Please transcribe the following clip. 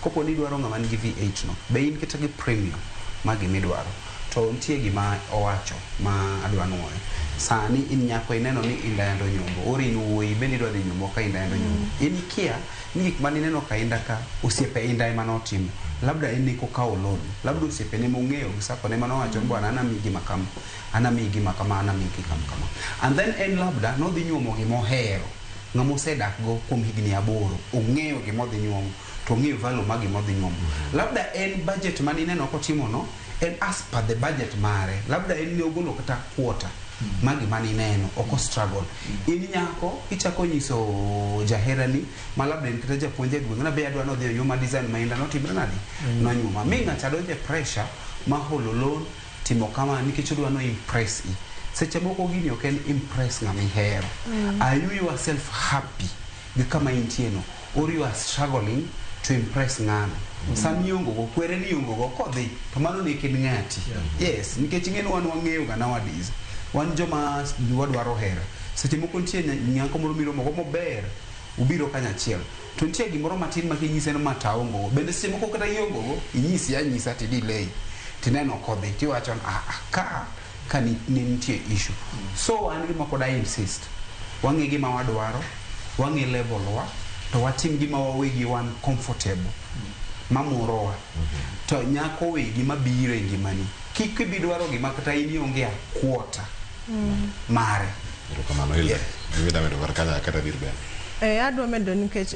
Kopo ni idwaro ng'ama nigi V8 no, be in kata gi premium ma gimidwaro. To nitie gima owacho ma adwa nuoyo. Sani in nyako ineno ni Indah yando nyombo, or in wuoyi bende idwa dhi nyombo ka Indah yando nyombo. In ikia ni gik manineno ka Indah ka osiepe Indah ema notimo. Labda en ne kokawo loan, labda osiepene mong'eyo gi sacco ne manowacho ni bwana anamiyi gima kama, anamiyi gima kama, anamiyi gima kama. And then en labda nodhi nyuomo gimohero, ng'ama osedak go kuom higni 8, ong'eyo gima odhi nyuomo, to ong'eyo value mar gima odhi nyuomo. Labda en budget manineno kotimo no, en as per the budget mare. Labda en ne ogolo kata quarter mar gima nineno, ok o struggle. In nyako, ichako nyiso jaherani ma labda en kata japuonj e gweng' na be adwa nodhi onyuoma design ma Indah notimre nade? Nonyuoma. Mi ng'acha donjo e pressure ma holo loan timo kama nikech odwa no impress i. Seche moko gini ok en impress ng'ama ihero. Are you yourself happy gi kama intie no or you are struggling to impress ng'ano? Sama iongo go, kwere ni iongo go kodhi to mano ne en ng'ati. Yes, nikech ing'e ni wan wang'eyo ga nowadays. Wan joma wadwaro hera. Seche moko nitie nyako moro miromo go maber, ubiro kanyachiel. To nitie gimoro matin ma kinyise ni ma to aongo go. Bende seche moko kata iongo go, inyisi anyisa ti delay. Tineno kodhi tiwacho ni ah, ah, ka ni, ni nitie issue. So an gima pod I insist. Wang'e gima wadwaro, wang'e level wa, to watim gima wawegi wan comfortable. Mamorowa. To nyako wegi mabiro e ngimani. Kik ibi dwaro gima kata in ionge a quarter mare. Erokamano Hilda. Gima idwa medo kar kanyo kata dir bende. Adwa medo nikech